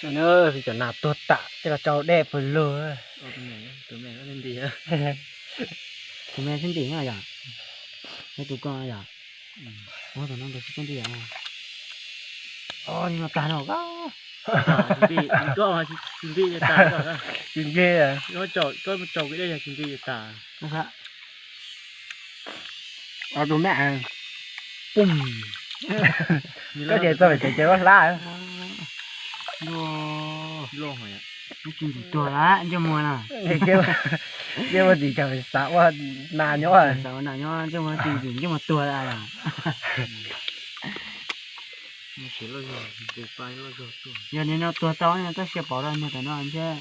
Cov nas tuag tam coj los tsau dej pw lug. Tus me xwb ntim no yom? Tus ko yom? Tus no tsis tau ntim. Os, no tag no. Tsis ntim, tsis ntim, tsis ntim. Tus me, koj ces txog ces ces lub hlab. Tsis ntim tuag lawm ntsej muag no. Ntsej muag tsis tshua xav ua nas nyob. Xav ua nas nyob ntsej muag tsis ntim ntsej muag tuag lawm. Yog nim no tuag tau no tab sis pom rau niag tam no thiab.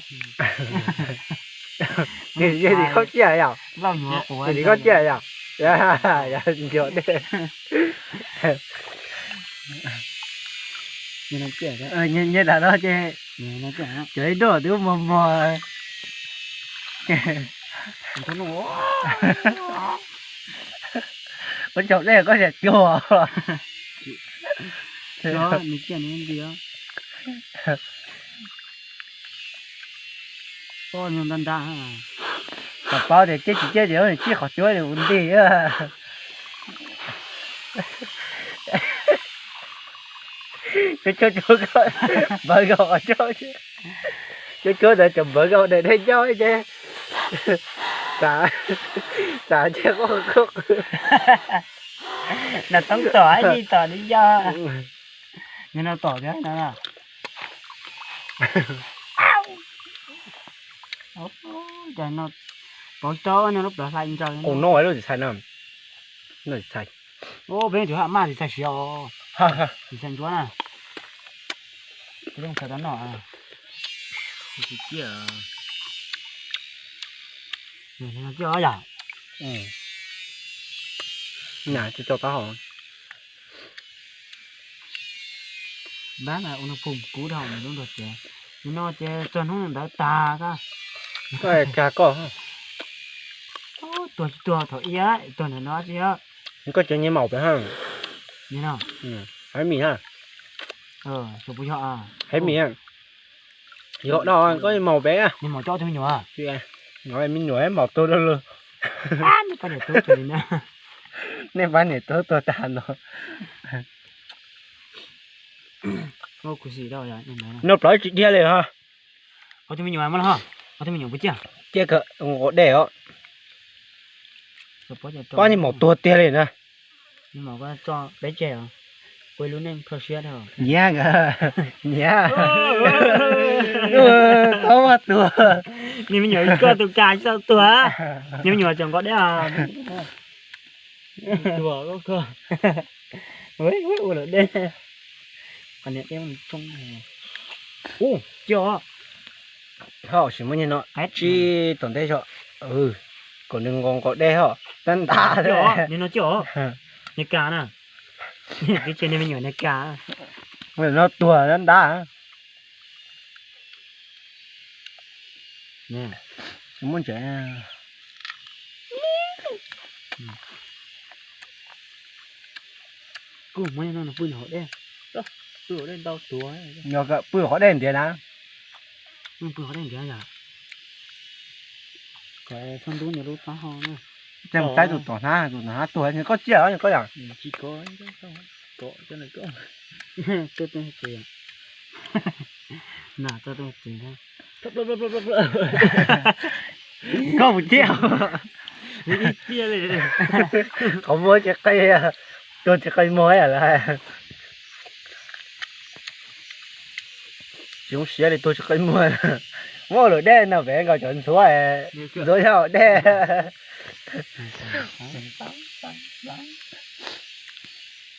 Tim tim koj ciaj yom? Lauj nyuam quav tim koj ciaj yom? Ncuav dej. Nyias tas no ces cov ib nroj twb muag muag. Ua tsaug dej koj siam cuag. Nws ciaj nws nti. Nta nta. Thaum paub tias ciaj tsis ciaj ces nws ciaj qhov cuab nws ua nti. Cov cuab, npawv nkaus qhov cuab, cov cuab ntawd cov npawv nkaus daim dej ncauj ces xav, xav ciaj qhov cuab. Nas toob tom ib li tom li yog. Nim no tom thiab no. Cas no pauv tau no lub plawv hlais ntsaws. Ua no lub tsis txhais no. Peb tus haj maj tsis txhais siav os. Tsis txhais ntsuab na. Peb txhais tau no. Tsis ciaj. Tsis ciaj yam. Nas tsis tau taub hau. Npab ua nws pum kub dhau nws lub nrog ces, nim no ces txog hnub ntawd tag. Koj kag koj. Tuag tsis tuag thaum ib tuag ntawm no tsis. Koj cov nyiaj maum pem ha. Hev mis ha. Hev mis. Yog dab koj maum pem. Nws maum coj tus me nyuam. Me nyuam maum tuag lawm. Nej pab niam tub tuag tag no. Noj plaub tsis dhia li ho. Tus me nyuam, tus me nyuam puas ciaj? Ciaj kawg, nqaus dej os. Pab niag maum tuag tiag li na. Nyiam, nyiam. Txhob muaj tuag. Niag me nyuam koj tus kas tsis tau tuag. Niag me nyuam tseem nqaus dej. Tuag koj. Ua lawm dej. Qhov niag dej mus tsoo. Ub, coj. Hauj, sim muab niag no tsib tom ntej tso. Kom nws nqos nqos dej hos. Tab ntab. Niag no coj. Niag kas na. Twb tsis niag me nyuam niag kas. No tuag tab ntab. Tsis muaj ntsev. Kuj muab no pw hauv dej. Pw hauv dej ntau tuag. Yog pw hauv dej ntiav na. Pw hauv dej ntiav yom. Kom txhob ntub nws lub taub hau na. Tej mus saib tus tom hnab, tus tom hnab tuag, koj ciaj os koj yom. Tsis kov, kov cov no koj. Tuaj tuaj ces nas tuaj tuaj ces na. Koj mus ciaj. Ib tiaj li. Qhov muag tsis qi, tuag tsis qi muag lawm. Tsis zoo siab li, tuag tsis qi muag. Muab lawm dej no pem nkaus cov ntxhuav, ntxhuav yog dej.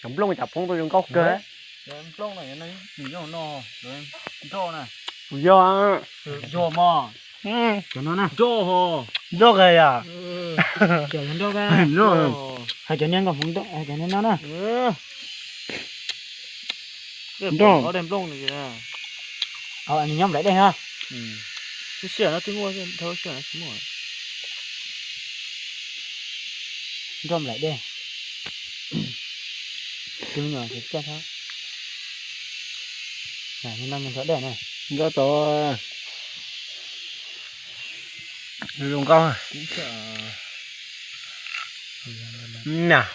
Cov nplooj cas poob tuaj zoo nkauj kawg. Yog, yog mas. Cov no na. Nroj kawg yom. Hais cov niag nkaus hmoov, hais cov niag no na. Nroj. Nws nyob nplaim dej na. Nroj nplaim dej. Tus me nyuam tsis txawj thab. Niag no nroj dej na. Nkauj tau. Zoo nkauj. Nab.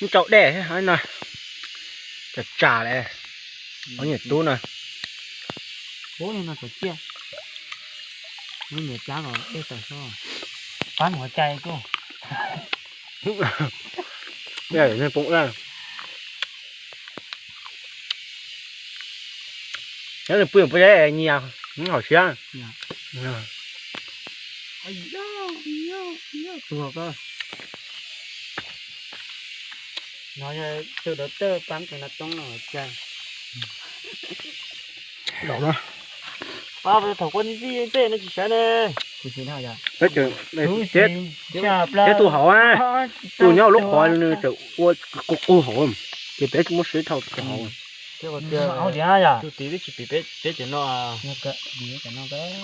Ntau dej no. Tsam tsam li. Qhov niam tub no. Ub, no txawm ciaj. Lub niam plab los dej tawm soj. Pab mus cai kuj. Poob laj. Nyob nws pw pw nyias hom siab. Tuag ko. No yog tus dov tawj pab tus nas toob no cas. Pab thaum koj ntxij ntxej no tsis sawv ne. Peb tseem thiab tus hauv, tus nyob lub qhov nws tseem ua qub qub hauv, ces peb tsis muaj siab thauj tus hauv. Tus tid twb tsis pim peb cov no.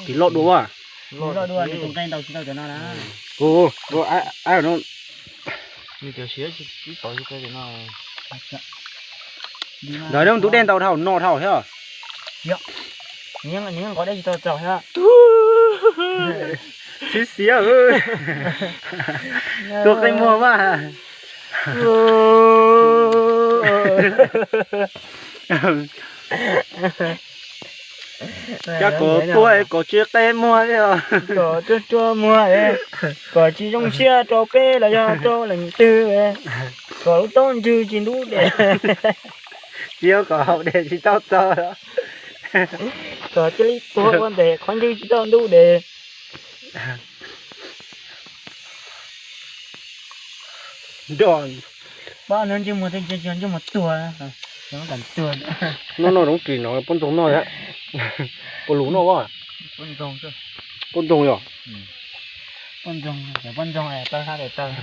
Tim loj dua. Loj dua, nws tus nqaij ntau tsis tau cov no na. Ub, ub, no. Nws cov siav tsis tau tsis tau cov no. Ntawd nws tus dej ntau dhau no dhau thiab. Nws nqos dej tsis tau txaus thiab. Siab siab. Tua qe muag mas. Cov kom tuag kom tsis qe muag li os. Kom tuag tuag muag, kom tsis zoo siab rau peb los yog rau leej twg, kom lub taub ntswg tsis ntub dej. Tsis yog kom haus dej tsis tau txaus. Kom cia li tuag ua ntej qhov ntswg tsis tau ntub dej. Nroj. Pab no ntsej muag, ntsej muag tuag, tuag. No no zoov ris no poj ntxoog noj thiab. Poj lus noj as. Poj ntxoog yog. Poj ntxoog, poj ntxoog plaub sab daim tawg.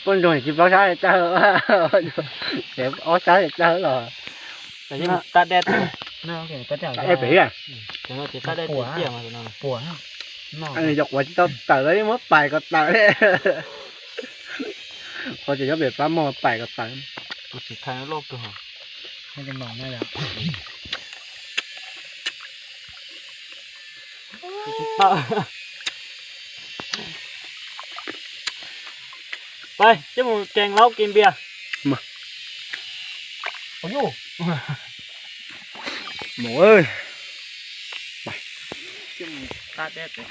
Poj ntxoog tsis plaub sab daim tawg, ob sab daim tawg los. Tab dej pem. Puas, yog quav tsis tau tawm los muab pais kom tawm li. Qhov tseem nyob pem pab muag pais kom tawm. Kuv tsis thaij loj kawg. Pais coj mus kees laub kees npias. Mus, mus. Coj mus qab deb pem.